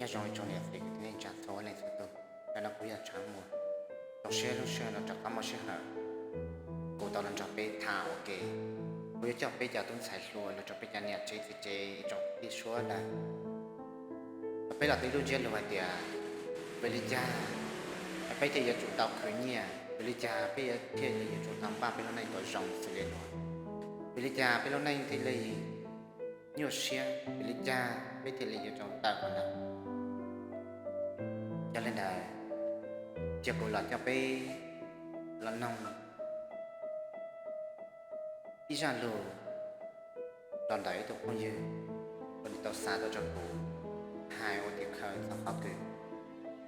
Zoo ib tsoom niam txiv kwv tij neej tsa txhua leej txhua tus, hnub no kuv yog Tshav Muas. Zoo siab lub sij hawm no rov qab muaj sij hawm kuv tau los nrog peb tham ua ke. Kuv yuav coj peb cov tub ntxhais hluas los rau peb cov niam tsev txiv tsev ib tsoom kwv tij suav dawg, kom peb los tib lub ntsiab lus hais tias, vim li cas peb thiaj yuav tsum tau khwv nyiaj? Vim li cas peb thiaj li yuav tsum tau npaj peb lub neej kom zoo xws li luag? Vim li cas peb lub neej thiaj li nyuaj siab? Vim li cas peb thiaj li yuav tsum tawm qhov ntawd? Yog li ntawd, cia kuv los coj peb los noog ib zaj lus los ntawm ib tug phooj ywg uas nws tau xa tuaj rau kuv hais ua tim khawv txog qhov kws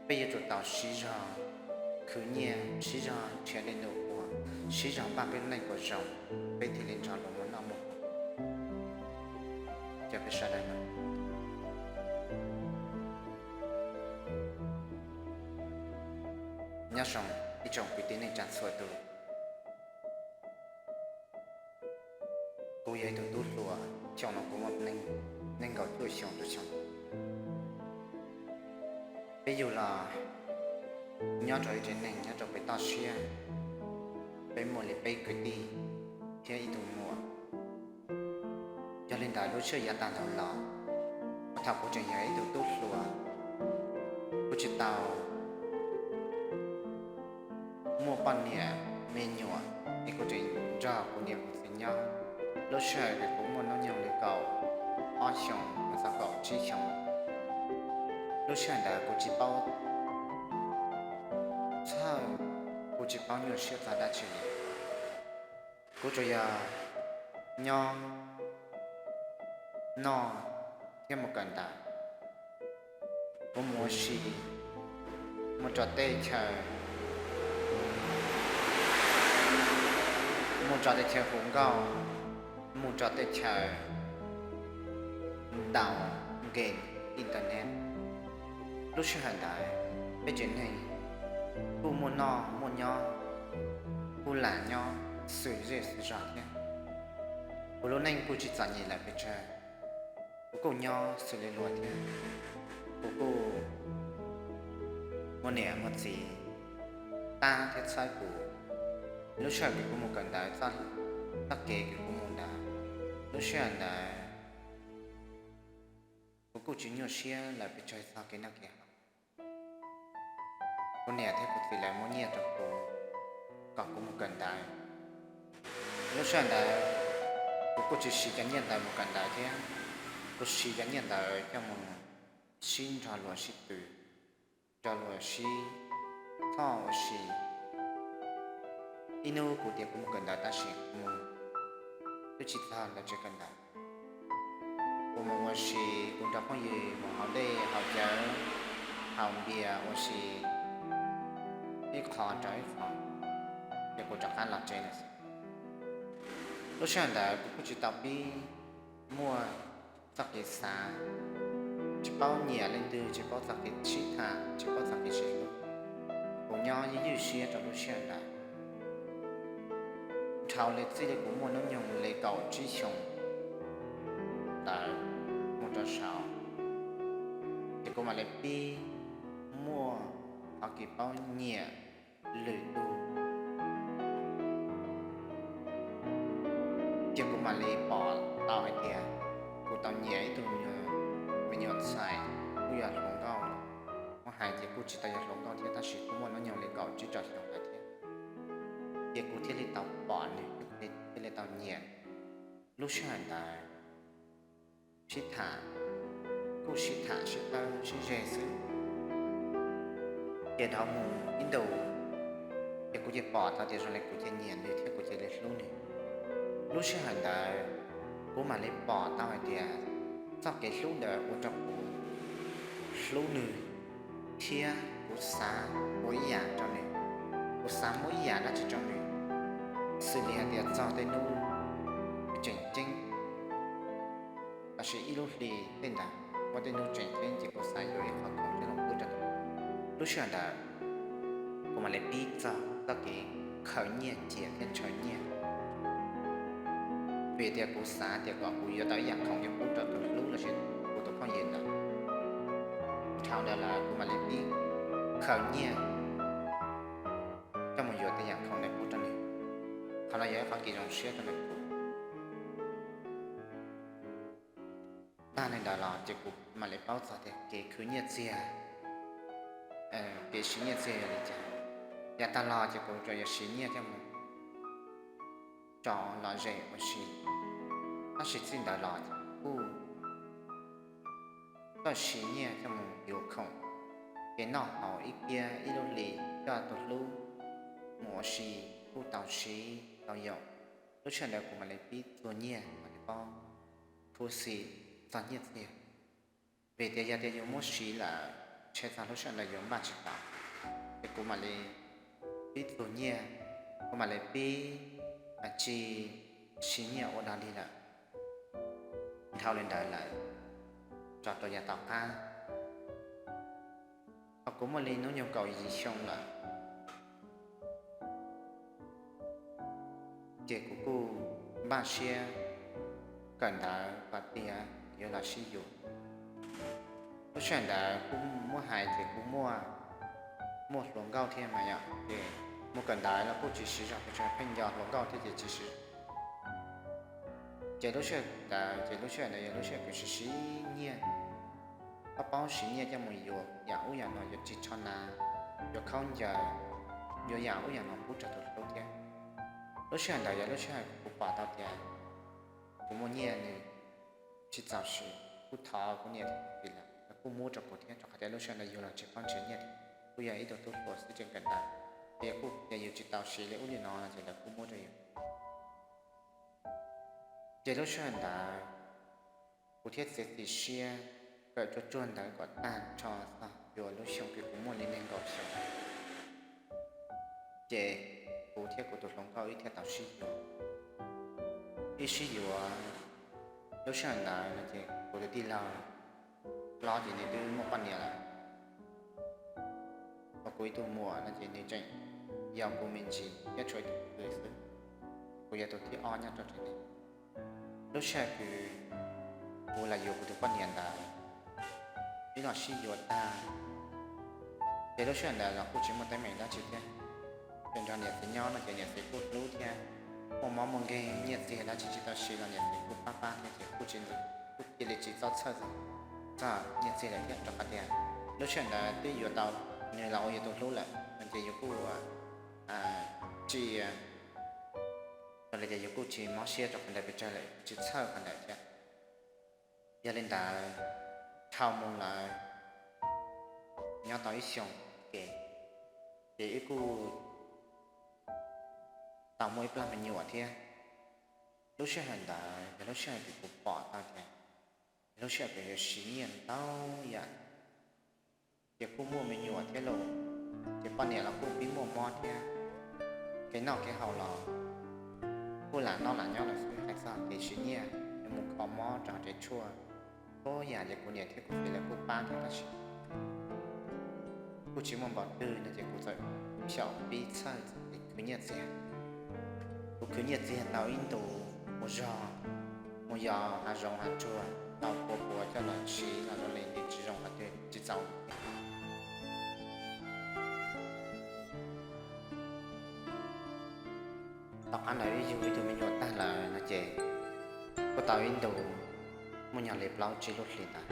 peb yuav tsum tau siv zog khwv nyiaj, siv zog nrhiav dej num ua, siv zog npaj peb lub neej kom zoo, peb thiaj li nrog luag muaj noj muaj haus. Cov peb sawv daws no, nyob zoo ib tsoom kwv tij neej tsa txhua tus. Kuv yog ib tug tub hluas, xyoo no kuv muaj nees nkaum cuaj xyoo rau xyoo. Peb yug los nyob rau ib tsev neeg nyob rau pem toj siab, peb muaj li peb kwv tij thiab ib tug muam. Yog li ntawd lub sij hawm yav tag dhau los, thaum kuv tseem yog ib tug tub hluas, kuv tsis tau muaj poj niam me nyuam, es kuv tseem nrog kuv niam kuv txiv nyob. Lub sij hawm uas kuv muaj hnub nyoog li kaum ob xyoos mus txog kaum tsib xyoos, lub sij hawm ntawd kuv tsis paub txhawj, kuv tsis paub nyuaj siab txog dab tsi li. Kuv tsuas yog nyob noj thiab mus kawm ntawv. Kuv mus ua si, mus rau teb chaws, mus rau teb chaws hu nkauj, mus rau teb chaws ntaus game internet. Lub sij hawm ntawd peb tsev neeg kuj muaj noj muaj nyob, kuj lam nyob xwm zej xwm zos thiab. Kuv lub neej kuj tsis txom nyem lawm pes tsawg, kuv kuj nyob xws li luag thiab. Kuv kuj muaj niam muaj txiv tab thiab txhawb kuv. Lub sij hawm kws kuv mus kawm ntawv, txoj kev kws kuv mus ntawd, lub sij hawm ntawd kuv kuj tsis nyuaj siab lawm pes tsawg txog kev noj kev haus. Kuv niam thiab kuv txiv lawv muab nyiaj rau kuv kom kuv mus kawm ntawv. Lub sij hawm ntawd kuv kuj tsis siv cov nyiaj ntawd mus kawm ntawv thiab, kuv siv cov nyiaj ntawd coj mus sib nrog luag sib tw, nrog luag sib txhoj ua si. Ib hnub kuv tias kuv mus kawm ntawv tab sis kuv mus twb tsis txog ntawm tsev kawm ntawv. Kuv mus ua si, kuv nrog phooj ywg mus haus dej haus cawv, haus npias ua si ib qho rau ib qho, ces kuv rov qab los tsev lawm xwb. Lub sij hawm ntawd kuv kuj tsis tau pib muaj txoj kev xav, tsis paub nyiam leej twg, tsis paub txoj kev sib tham, tsis paub txoj kev sib hlub. Kuv nyob ywj ywj siab rau lub sij hawm ntawd. Dhau li txij li kuv muaj hnub nyoog li kaum tsib xyoos ntawd mus rau saud, ces kuv mam li pib muaj qhov kev paub nyiam lwm tus. Ces kuv mam li pom tau hais tias kuv tau nyiam ib tug me nyuam ntxhais kuj yog hluas nkauj. Muab hais ces kuj tsis tau yog hluas nkauj thiab tab sis kuj muaj hnub nyoog li kaum tsib rau xyoo lawm thiab. Ces kuv thiaj li tau pom nws, thiaj li tau nyiam. Lub sij hawm ntawd sib tham, kuj sib tham sib tawb sib ze xwb. Ces dhau mus ib ntus, ces kuv cia li pom tau tias zoo li kuv cia li nyiam nws thiab kuv cia li hlub nws. Lub sij hawm ntawd kuv mam li pom tau hais tias txoj kev hlub ntawd ua rau kuv hlub nws thiab kuv xav ua ib yam rau nws, kuv xav muab ib yam dab tsi rau nws. Xws li hais tias txog tej hnub tseem ceeb, tab sis ib lub hli tej ntawd muaj tej hnub tseem ceeb ces kuv xav yuav ib qho khoom coj los pub rau nws. Lub sij hawm ntawd kuv mam li pib txog txoj kev khaws nyiaj cia thiab ntshaw nyiaj, vim tias kuv xav tias kom kuv yuav tau ib yam khoom yuav pub rau tus hlub los sis kuv tus phooj ywg ntawd. Dhau ntawd lawm kuv mam li pib khaws nyiaj coj mus yuav tej yam khoom ntawd pub rau nws. Qhov no yog ib qhov kev zoo siab rau ntawm kuv. Tag li ntawd los ces kuv mam li paub txog tias kev khwv nyiaj txiag, kev siv nyiaj txiag yog li cas. Yav tag los ces kuv tsuas yog siv nyiaj coj mus tso lom zem ua si, tab sis txij ntawd los kuj txawj siv nyiaj coj mus yuav khoom, kev noj haus ib kiab ib lub hlis coj tus hlub mus ua si kuj tau siv tau yaum. Lub sij hawm ntawd kuv mam li pib txuag nyiaj, mam li paub khuv xim txog nyiaj txiag. Vim tias yog tias yus muab siv lawm, ntshe txog lub sij hawm ntawd yus npaj tsis tau. Ces kuv mam li pib txuag nyiaj, kuv mam li pib tsis siv nyiaj ua dog dig lawm. Dhau li ntawd lawm, tso rau yav tom qab, thaum kuv muaj li hnub nyoog kaum yim xyoo lawm, ces kuv kuj npaj siab kawm ntawv kom tiav yuav los sib yuav. Lub sij hawm ntawd kuj muab hais tias kuv muaj, muaj hluas nkauj thiab mas yom, ces mus kawm ntawv los kuj tsis siv zog, pheej nco hluas nkauj thiab ces tsis siv. Ces lub sij hawm ntawd ces lub sij hawm ntawd yog lub sij hawm kuv siv siv nyiaj, paub paub siv nyiaj coj mus yuav yam ub yam no, yuav ris tsho nas, yuav khaub ncaws, yuav yam ub yam no pub rau tus hlub thiab. Lub sij hawm ntawd yog lub sij hawm kuv pom tau tias kuv muaj nyiaj nws tsis txaus siv, kuj thov kuv niam thiab kuv txiv lawv, lawv kuj muab rau kuv thiab, rau qhov tias lub sij hawm ntawd yus los tsis paub nrhiav nyiaj thiab, kuj yog ib tug tub hluas xwb tseem kawm ntawv, ces kuj yog yus tsis txaus siv li ub li no no ces lawv kuj muab rau yus. Ces lub sij hawm ntawd kuv thiaj txiav txim siab kawm tsuag tsuag ntawv kom tag nrho txog yuav lub xyoo uas kuv muaj li nees nkaum xyoo. Ces kuv thiab kuv tus hluas nkauj wb thiaj tau sib yuav. Wb sib yuav lub sij hawm ntawd no ces kuv tus tij laug hlob ces nws twb muaj poj niam lawm, hos kuv ib tug muam no ces nws tseem yau kuv me ntsis thiab tshuav ib tug kwv xwb. Kuv yog tus thib ob nyob rau tsev neeg. Lub sij hawm uas kuv los yuav kuv tus poj niam ntawd, wb los sib yuav tag, ces lub sij hawm ntawd los kuj tsis muaj teeb meem dab tsi thiab. Ces nrog niam txiv nyob no ces niam txiv kuj hlub thiab, muaj mob muaj nkeeg nyiaj txiag dab tsi tsis tau siv los niam txiv kuj pab pab thiab ces kuj tsis, kuj cia li tsis txob txhawj txog nyiaj txiag lawm thiab, rau qhov tias lub sij hawm ntawd twb yuav tau nws los ua yus tus hlub lawm no ces yus kuj tsis, raws li tias yus kuj tsis mob siab rau qhov ntawd pes tsawg lawm, tsis txhawj qhov ntawd thiab. Yog li ntawd, dhau mus lawm nyob tau ib xyoos, ces, ces wb kuj tau muaj ib plag me nyuam thiab. Lub sij hawm ntawd yog lub sij hawm uas kuv pom tau tias yog lub sij hawm uas yuav siv nyiaj ntau yam, ces kuj muaj me nyuam thiab lauj, ces poj niam los kuj pib muaj mob thiab. Kev noj kev haus los kuj lam noj lam nyob lawm xwb, hais txog kev siv nyiaj yuav mus kho mob rau hauv tsev tshuaj, txhua yam ces kuv niam thiab kuv txiv lawv kuj pab thiab, tab sis kuj tsis muaj npaum twg no ces kuv txawm xyaum pib txhawj khwv nyiaj txiag. Kuv khwv nyiaj txiag tau ib ntus mus zog, mus yos hav zoov hav tsuag, tau puas puas coj los siv los zoo li nws tsis zoo qhov twg tsis txaus. Tom qab ntawd wb yug ib tug me nyuam tag lawm no ces kuj tau ib ntus, muaj nyuam li plaub tsib lub hlis ntawd,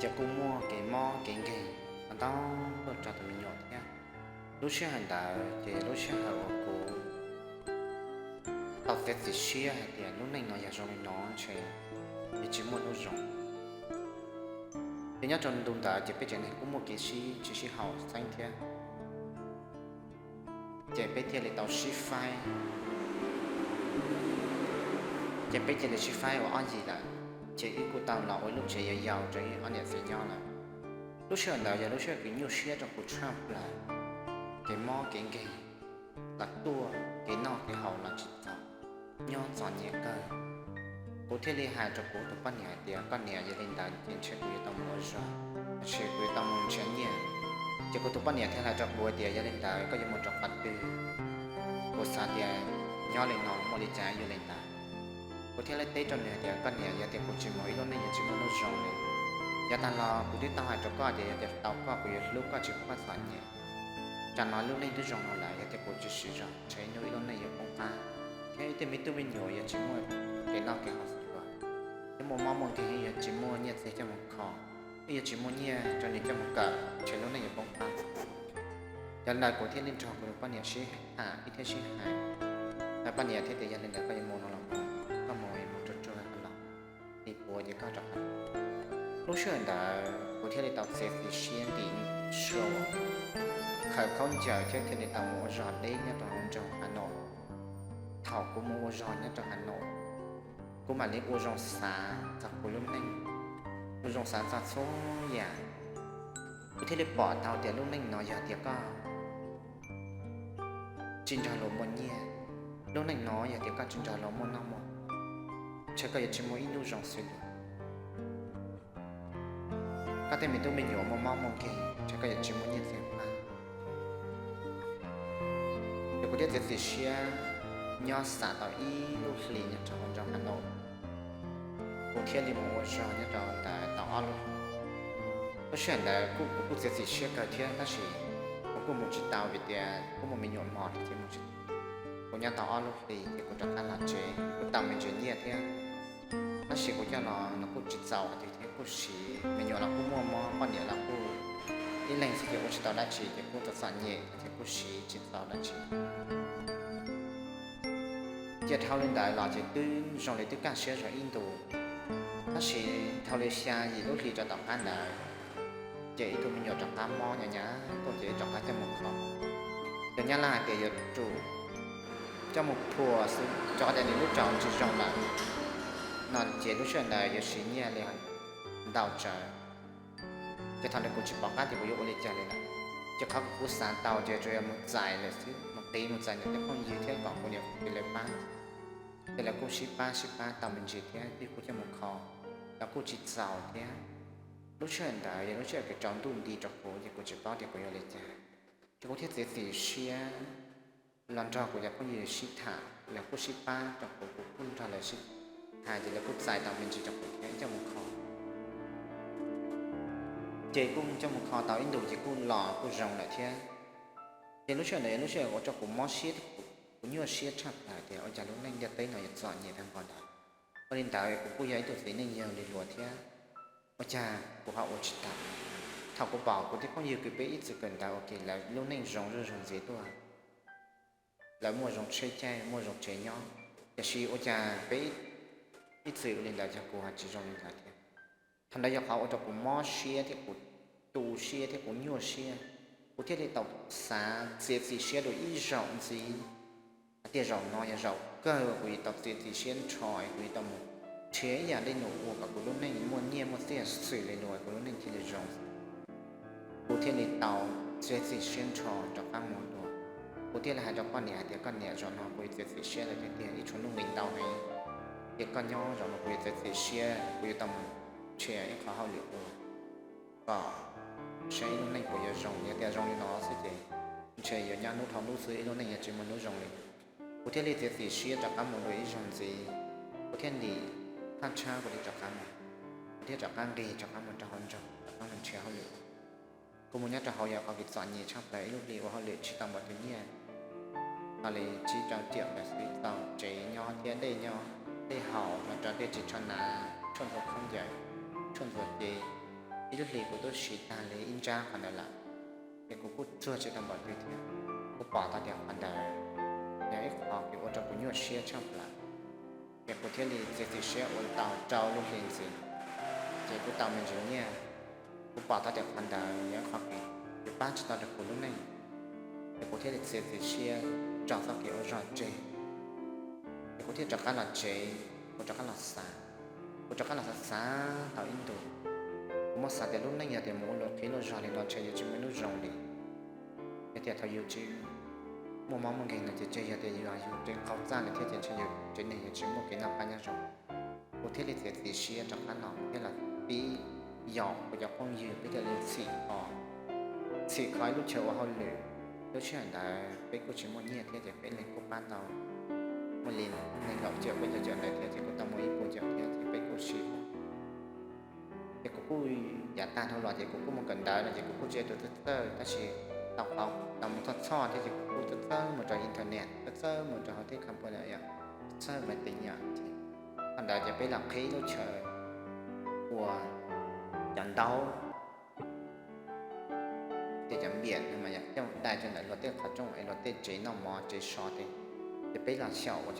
ces kuj muaj kev mob kev nkeeg ntau tuaj rau tus me nyuam thiab. Lub sij hawm ntawd ces lub sij hawm uas kuv tau txiav txim siab hais tias lub neej no yog zoo li no ntshe yeej tsis muaj lub zoo. Ces nyob rau ntu ntawd ces peb tsev neeg kuj muaj kev sib tsis sib haum xeeb thiab. Ces peb thiaj li tau sib faib, ces peb cia li sib faib ua ob yim lawm, ces wb kuj tau los ua ib lub tsev yau yau rau wb ob niam txiv nyob lawm. Lub sij hawm ntawd yog lub sij hawm uas nyuaj siab rau kuv tshaj plaws, kev mob kev nkeeg los tuaj, kev noj kev haus los tsis txaus, nyob txom nyem kawg. Kuv thiaj li hais rau kuv tus poj niam hais tias, koj niam, yog li ntawd ces ntshe kuv yuav tau mus ua zog, ntshe kuv yuav tau mus nrhiav nyiaj. Ces kuv tus poj niam thiaj hais rau kuv tias, yog li ntawd koj yuav mus rau qhov twg? Kuv xav tias nyob li no muaj li cas yuav li ntawd. Kuv thiaj li teb rau nws hais tias, koj niam, yog tias kuv tsis mus ib lub neej yuav tsis muaj lub zoo li. Yav tag los kuv twb tau hais rau koj tias yog tias tau koj kuv yuav hlub koj tsis pub koj txom nyem. Tsam no lub neej twb zoo no lawm, yog tias kuv tsis siv zog ntshe ib hnub ib lub neej yuav poob qab, thiab ib tej me tub me nyuam yuav tsis muaj kev noj kev haus xwb, thiab muaj mob muaj nkeeg yuav tsis muaj nyiaj txiag coj mus kho, yuav tsis muaj nyiaj rau nws coj mus kawm, ntshe lub neej yuav poob qab. Yog li ntawd kuv thiaj li nrog kuv tus poj niam sib tham ib thiab sib hais. Poj niam thiaj tias yog li ntawd koj yuav mus no los mus, koj mus mus ruaj ruaj los, li puav ces koj rov qab. Lub sij hawm ntawd kuv thiaj li tau txiav txim siab ntim sua, khaws khaub ncaws thiab thiaj li tau mus ua zog deb nyob rau hauv nroog Hav Nauj. Thaum kuv mus ua zog nyob rau Hav Nauj, kuv mam li ua zoo xav txog kuv lub neej, ua zoo xav txog txhua yam. Kuv thiaj li pom tau tias lub neej no yog tias koj tsis nrog luag muaj nyiaj, lub neej no yog tias koj tsis nrog luag muaj noj muaj, ntshe koj yuav tsis muaj ib hnub zoo xwb li. Koj tej me tub me nyuam muaj mob muaj nkeeg, ntshe koj yuav tsis muaj nyiaj txiag pab. Ces kuv thiaj txiav txim siab nyob xav tau ib lub hlis nyob rau hauv nroog Hav Nauj, kuv thiaj li mus ua zog nyob rau ntawd tau ob lub. Lub sij hawm ntawd kuv kuj txiav txim siab kawg thiab tab sis kuv kuj mus tsis tau vim tias kuv muaj me nyuam mos thiab ces mus tsis tau. Kuv nyob tau ob lub hlis ces kuv rov qab los tsev, kuv tau me ntsis nyiaj thiab, tab sis kuv coj los los kuj tsis txaus qhov twg thiab, kuj siv, me nyuam los kuj muaj mob, poj niam los kuj ib leeg xwb ces ua tsis tau dab tsi ces kuj txom txom nyem ces kuj siv tsis txaus dab tsi. Ces dhau li ntawd los ces twb zoo li twb kaj siab zog ib ntus, tab sis dhau li xya yim lub hlis rau tom qab ntawd, ces ib tug me nyuam rov qab mob nyob nyab tuaj ces rov qab coj mus kho. Ces nyab laj hais tias yuav tsum coj mus phua xwb, rau qhov tias nws lub tsaus tsis zoo lawm no ces lub sij hawm ntawd yuav siv nyiaj li ntau tsawv. Ces thaum ntawd kuv tsis pom qab tias kuv yuav ua li cas li lawm, ces qhov kuv xav tau ces tsuas yog mus txais lawm xwb, mus qiv mus txais ntawm tej phooj ywg thiab kom kuv niam kuv txiv lawv pab, ces lawv kuj sib pab sib pab tau me ntsis thiab twb kuj coj mus kho, los kuj tsis txaus thiab. Lub sij hawm ntawd yog lub sij hawm kws tsaus ntuj nti rau kuv ces kuv tsis paub tias kuv yuav li cas, ces kuv thiaj txiav txim siab los nrog kuv cov phooj ywg sib tham, lawv kuj sib pab rau kuv, kuv kuj nrog lawv sib tham ces lawv kuj txais tau me ntsis rau kuv thiab coj mus kho. Ces kuj coj mus kho tau ib ntus ces kuj los kuj zoo lawm thiab. Ces lub sij hawm ntawd yog lub sij hawm ua rau kuv mob siab thiab kuv nyuaj siab tshaj plaws tias ua cas lub neej ntiaj teb no yuav txom nyem tag npaum ntawd. Ua li ntawd kuv kuj yog ib tug txiv neej yawg li luag thiab, ua cas kuv ho ua tsis tau. Thaum kuv pom kuv tej phooj ywg kws peb ib txwm kawm ntawv ua ke lawv lub neej zoo zuj zoo ntxiv tuaj, lawv muaj zoo tsheb caij muaj zoo tsev nyob, tiam sis ua cas peb ib txwm ua li ntawd cas kuv ho tsis zoo li ntawd thiab. Thaum ntawd yog qhov ua rau kuv mob siab thiab kuv tu siab thiab kuv nyuaj siab, kuv thiaj li tau xav txiav txim siab dua ib zaug ntxiv hais tias zaum no yog zaum kawg uas kuv yuav tau txiav txim siab nrho es kuv yuav tau mus nrhiav ib yam dej num ua kom kuv lub neej muaj nyiaj muaj txiaj xwm li luag kuv lub neej thiaj li zoo. Kuv thiaj li tau txiav txim siab nrho rov qab mus dua. Kuv thiaj li hais rau poj niam hais tias koj niam, zaum no kuv yuav txiav txim siab lawm tiag tiag, ib tshuav nuj nqis ntau heev, ces koj nyob, zaum no kuv yuav txiav txim siab, kuv yuav tau mus nrhiav ib qho hauj lwm ua kom saib ib lub neej kuv yuav zoo. Yog tias zoo li no xwb ces ntshe yuav nyob hnub dhau hnub xwb, ib lub neej yuav tsis muaj hnub zoo li. Kuv thiaj li txiav txim siab rov qab mus dua ib zaug ntxiv, kuv thiaj li thaj tshab kuv thiaj rov qab mus, kuv thiaj rov qab nqis rov qab mus rau hauv nroog rov qab mus nrhiav hauj lwm. Kuv mus nyob rau hauv yog qhov kws txom nyem tshaj plaws, ib lub hli ua hauj lwm tsis tau npaum twg nyiaj, ho li tsib rau tiam ntawd xwb tau tsev nyob thiab dej nyob, dej haus los rau tej tsis tsho hnav, tshuaj ntxuav khaub ncaws, tshuaj ntxuav cev. Ib lub hlis kuv twb siv tag li ib nrab qhov ntawd lawm, ces kuv kuj txuag tsis tau npaum twg thiab. Kuv pom tau tias qhov ntawd yog ib qho kws ua rau kuv nyuaj siab tshaj plaws, ces kuv thiaj li txiav txim siab ua tau rau lub hli ntxiv, ces kuv tau me ntsis nyiaj. Kuv pom tau tias qhov ntawd yog ib qho kws yuav pab tsis tau rau kuv lub neej, ces kuv thiaj li txiav txim siab tso txoj kev ua zog tseg. Ces kuv thiaj rov qab los tsev, kuv rov qab los xav, kuv rov qab los xav xav tau ib ntus, kuv muab xav tias lub neej yog tias mus ua luag qhib luag zog li no ntshe yuav tsis muaj hnub zoo li. Yog tias thaum yus tsis muaj mob muaj nkeeg no ces ntshe yog tias yus, yus tseem qaug txaj lawm thiab ces ntshe yus tsev neeg yuav tsis muaj kev noj qab nyob zoo. Kuv thiaj li txiav txim siab rov qab los, kuv thiaj los pib yaum kuv cov phooj ywg, peb thiaj li txhim kho, txhim kho ib lub chaw ua hauj lwm. Lub sij hawm ntawd peb kuj tsis muaj nyiaj thiab ces peb leeg kuj pab tau muaj li nees nkaum caum peb caug caum ntawd thiab ces kuj tau muaj ib puas caum thiab ces peb kuj siv. Ces kuv kuj yav tag dhau los ces kuv kuj mus kawm ntawv no ces kuv kuj tsis yog tus txawj txawj, tab sis tau qhov tau mus txog txhoj thiab ces kuv kuj txawj txawj mus rau internet, txawj txawj mus rau hauv tej company, txawj txawj Maiv Tis no ces thaum ntawd ces peb los qhib lub chaw ua cov ntaub, ces cov npiam no mas yog coj mus dai rau ntawm luag tej qhov rooj es luag tej tsev noj mov tsev so tej, ces peb los xyaum ua.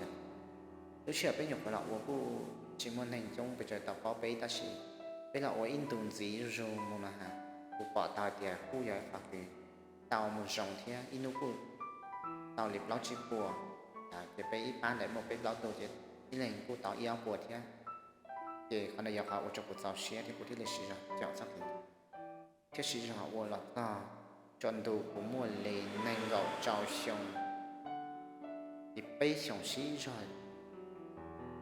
Lub sij hawm peb nyuam qhuav los ua kuj tsis muaj neeg coob pes tsawg tau paub peb, tab sis peb los ua ib ntus ntxiv zuj zus mus no has, kuv pom tau hais tias kuj yog ib qhov kws tau mus zoo thiab ib hnub kuj tau li plaub tsib puas, ces peb ib pab ntawd muaj peb plaub tug ces ib leeg kuj tau ib ob puas thiab. Ces qhov ntawd yog qhov ua rau kuv txaus siab thiab kuv thiaj li siv zog caum txoj kev thiab siv zog ua los txog tsaus ntuj kuv muaj li nees nkaum rau xyoo, li peb xyoos siv zog.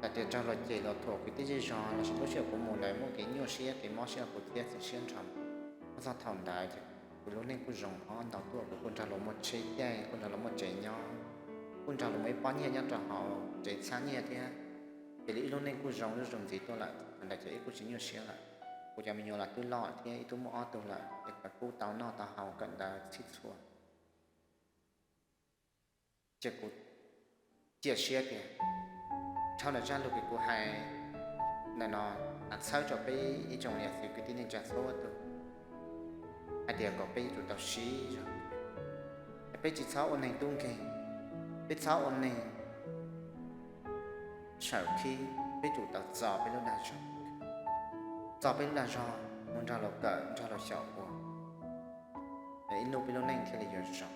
Txawm tias raug luag cem luag thuam kuv tej zej zog los sis lub sij hawm kuv mus ntawd muaj kev nyuaj siab kev mob siab los kuv thiaj txiav siab nrho. Txog thaum ntawd ces kuv lub neej kuj zoo hlob ntau tuaj, kuv kuj nrog luag muaj tsheb caij, kuj nrog luag muaj tsev nyob, kuj nrog luag muaj ib pob nyiaj nyob rau hauv tsev txhab nyiaj thiab. Ces li ib lub neej kuj zoo zuj zus ntxiv tuaj lawm, thaum ntawd ces ib kuj tsis nyuaj siab lawm. Kuv cov me nyuam los twb loj thiab ib tug muaj ob tug lawm, ces kuj tau noj tau haus kawm ntawv txhij txhua. Ces kuv cia siab tias dhau ntawm zaj lus kws kuv hais ntawm no, txhawb rau peb ib tsoom niam txiv kwv tij neej tsa txhua tus hais tias kom peb yuav tsum tau siv zog, peb tsis txhob ua neeg tub nkeeg, peb txhob ua neeg sawm khib, peb tsum tau txo peb lub dag zog, txo peb lub dag zog mus nrog luag kawm nrog luag xyaum ua, es ib hnub peb lub neej thiaj li yuav zoo.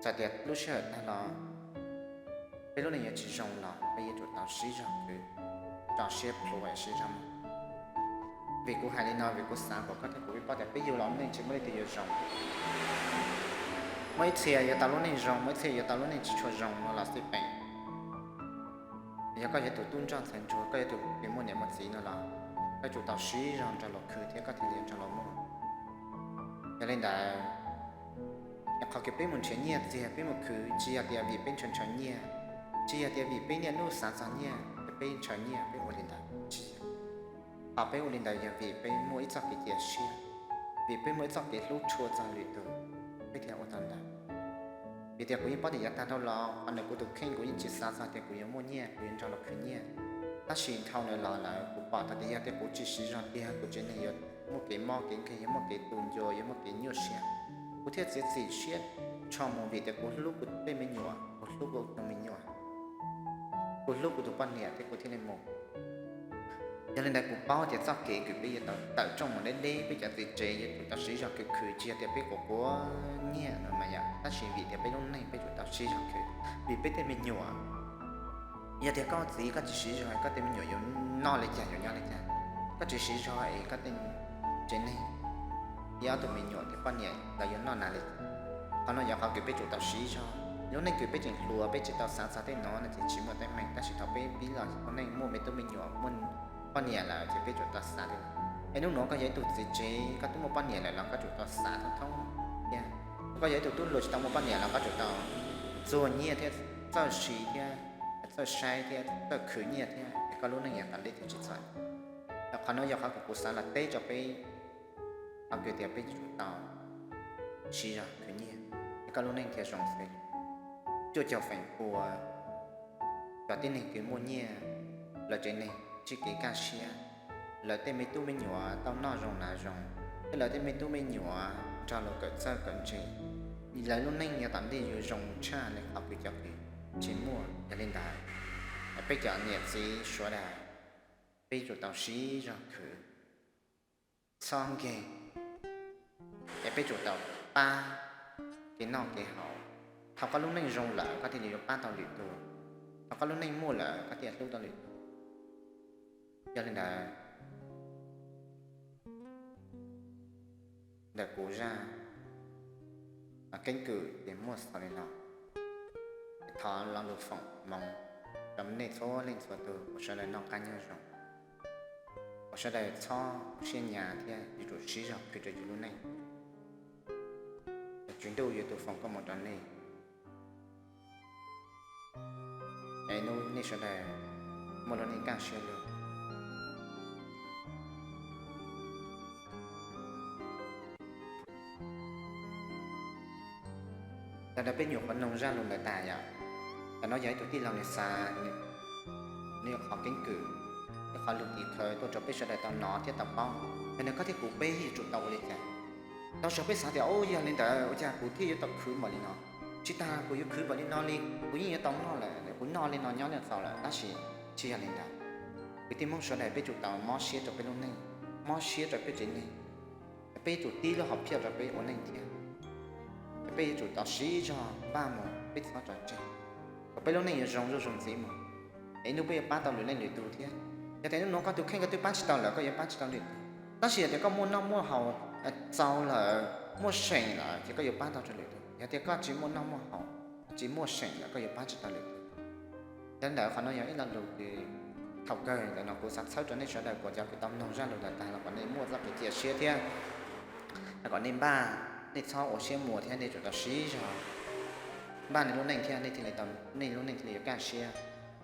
Txawm tias lub sij hawm tag los peb lub neej yuav tsis zoo los peb yuav tsum tau siv zog khwv, tso siab plhuav siv zog mus. Vim kuv hais li no vim kuv xav kom koj thiab kuv pib paub tias peb yug los lub neej tsis muaj leej twg yuav zoo. Muaj ib txhia yuav tau lub neej zoo, muaj ib txhia yuav tau lub neej tsis tshua zoo no los xij peem. Yog koj yog tus tub ntsoj ntxhais ntsuag, koj yog tus kws muaj niam muaj txiv no los koj tsum tau siv zog nrog luag khwv thiab koj thiaj li nrog luag muaj. Yog li ntawd, qhov kws peb mus nrhiav nyiaj txiag peb mus khwv tsis yog tias vim peb ntshaw ntshaw nyiaj, tsis yog tias vim peb niaj hnub xav txog nyiaj es peb ntshaw nyiaj peb ua li ntawd tsis yog. Qhov peb ua li ntawd yog vim peb muaj ib txoj kev cia siab, vim peb muaj ib txoj kev hlub tshua txog lwm tus, peb thiaj ua tau ntawd. Vim tias kuv yeej paub tias yav tag dhau los qhov ntawm kuv tus kheej kuv yeej tsis xav txog tias kuv yuav muaj nyiaj kuv yuav nrog luag khwv nyiaj. Tab sis dhau ntawd los lawm kuv pom tau tias yog tias kuv tsis siv zog tiag kuv tsev neeg yuav muaj kev mob kev nkeeg, yuav muaj kev tu ncua, yuav muaj kev nyuaj siab. Kuv thiaj txiav txim siab rho mus vim tias kuv hlub kuv tej me nyuam, kuv hlub kuv tus me nyuam, kuv hlub kuv tus poj niam thiab kuv thiaj li mus. Yog li ntawd kuv paub tias txoj kev kws peb yuav tau tawm rooj mus deb deb, peb cov txiv tsev yuav tsum tau siv zog khwv khwv, tsis yog tias peb quav quav nyiaj no mas yom, tab sis vim tias peb lub neej peb tsum tau siv zog khwv vim peb tej me nyuam. Yog tias koj txiv koj tsis siv zog koj tej me nyuam yuav noj li cas yuav nyob li cas, koj tsis siv zog es koj tej tsev neeg, ib ob tug me nyuam thiab poj niam lawv yuav noj hnav li cas. Qhov no yog qhov kws peb tsum tau siv zog. Lub neej kws peb tseem hluas peb tsis tau xav txog tej no no ces tsis muaj teeb meem, tab sis thaum peb pib los ua neej muaj me tub me nyuam muaj poj niam lawm ces peb tsum tau xav li. Es hnub nuav koj yog ib tug txiv tsev koj twb muaj poj niam lawm los koj tsum tau xav thoob thoob thiab. Koj yog ib tug tub hluas tsis tau muaj poj niam los koj tsum tau txuag nyiaj thiab txawj siv thiab txawj saib thiab txawj khwv nyiaj thiab es koj lub neej yuav tau deb thiab tsis txom nyem. Qhov no yog qhov kws kuv xav los teb rau peb, qhov kws tias peb tsum tau siv zog khwv nyiaj es koj lub neej thiaj zoo xwb. Cuaj caum feem pua cov tib neeg kws muaj nyiaj, lawv tsev neeg ntsib kev kaj siab, lawv tej me tub me nyuam tau noj zoo hnav zoo, thiab lawv tej me tub me nyuam nrog luag kawm txawj kawm ntse, lawv lub neej yav tom ntej yuav zoo tshaj li qhov kws cov kws tsis muaj. Yog li ntawd, peb cov niam txiv sawv daws, peb tsum tau siv zog khwv, txhob nkeeg, es peb tsum tau pab kev noj kev haus. Thaum koj lub neej zoo lawm koj thiaj li yuav pab tau lwm tus, thaum koj lub neej muaj lawm koj thiaj hlub tau lwm tus. Yog li ntawd, ntawm kuv zaj keeb kwm ces muaj xaus li no. Thov lo lus foom hmoov rau nej txhua leej txhua tus uas sawv daws noj qab nyob zoo, uas sawv daws txhob siab nyav thiab yuav tsum siv zog khwv rau yus lub neej. Tswv Ntuj yuav tus foom koob hmoov rau nej, es hnub nej sawv daws muaj lub neej kaj siab lug. Tag nrho peb nyuam qhuav noog zaj lus ntawd tas yom, tam no yog ib tug tij laug nws xav, nws qhov keeb kwm, nws qhov lus tim khawv tuaj rau peb sawv daws tau hnov thiab tau paub. Yog li koj thiab kuv peb yuav tsum tau ua li cas? Tau zaug peb xav tias, ub, yog li ntawd ua cas kuv thiaj yuav tau khwv npaum li no? Tsis tas kuv yuav khwv npaum li no li, kuv yeej yuav tau noj lawm, kuv noj li no nyob li no txaus lawm. Tab sis tsis yog li ntawd. Kwv tij Hmoob sawv daws, peb tsum tau mob siab rau peb lub neej, mob siab rau peb tsev neeg. Peb yuav tsum tib lub hom phiaj rau peb ua neej thiab. Peb yuav tsum tau siv zog npaj mus, peb txhob tso tseg, kom peb lub neej yuav zoo zuj zus ntxiv mus. Es ib hnub peb yuav pab tau lwm leej lwm tus thiab. Yog tias hnub no koj tus kheej koj twb pab tsis tau lawm, koj yuav pab tsis tau lwm tus. Tab sis yog tias koj muaj noj muaj haus txaus lawm, muaj seem lawm, ces koj yuav pab tau rau lwm tus. Yog tias koj tsis muaj noj muaj haus, tsis muaj seem lawm, koj yuav pab tsis tau lwm tus. Yog li ntawd, qhov no yog ib lo lus kws thaum kawg ntawm no kuv xav txhawb rau nej sawv daws, kuv cov kws tau mloog zaj lus ntawd tas los kom nej muaj txoj kev cia siab thiab kom nej npaj, nej txhob ua siab muag thiab nej tsum tau siv zog npaj nej lub neej thiab nej thiaj li tau, nej lub neej thiaj li yuav kaj siab,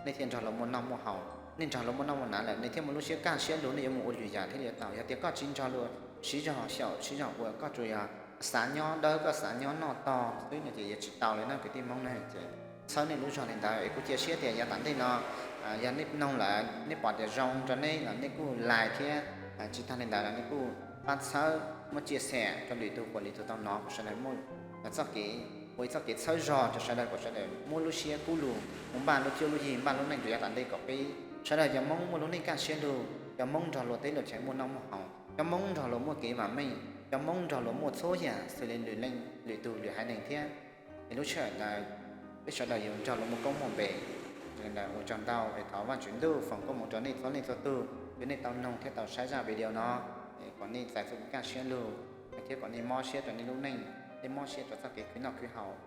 nej thiaj nrog luag muaj noj muaj haus. Nej nrog luag muaj noj muaj hnav lawm, nej thiaj muaj lub siab kaj siab lug, nej yuav mus ua lwm yam thiaj li yuav tau. Yog tias koj tsis nrog luag siv zog xyaum siv zog ua, koj tsuas yog xav nyob dawb, koj xav nyob noj tog xwb no ces yuav tsis tau li na kwv tij Hmoob na. Ces txhawb nej lub zog li ntawd es kuv cia siab tias yav tom ntej no yog nej mloog lawm nej pom tias zoo rau nej los nej kuj like thiab, tsis tag li ntawd los nej kuj pab txhawb muab cia xem rau lwm tus, kom lwm tus tau hnov, kom sawv daws muaj txoj kev, ua ib txoj kev txhawb zog rau sawv daws, kom sawv daws muab lub siab kub lug mus npaj lub cuab lub yig, npaj lub neej rau yav tom ntej, kom peb sawv daws cov Hmoob muaj lub neej kaj siab lug, cov Hmoob nrog luag teb luag chaw muaj noj muaj haus, cov Hmoob nrog luag muaj kev vam meej, cov Hmoob nrog luag muaj txhua yam xws li lwm leej lwm tus lwm haiv neeg thiab. Es lub sij hawm ntawd peb sawv daws yuav nrog luag muaj koob muaj npe. Ua tsaug ntau es thov Vajtswv ntuj foom koob hmoov rau nej txhua leej txhua tug uas nej tau mloog thiab tau saib zaj video no, kom nej txais txoj kev kaj siab lug thiab kom nej mob siab rau nej lub neej, nej mob siab rau txoj kev khwv noj khwv haus.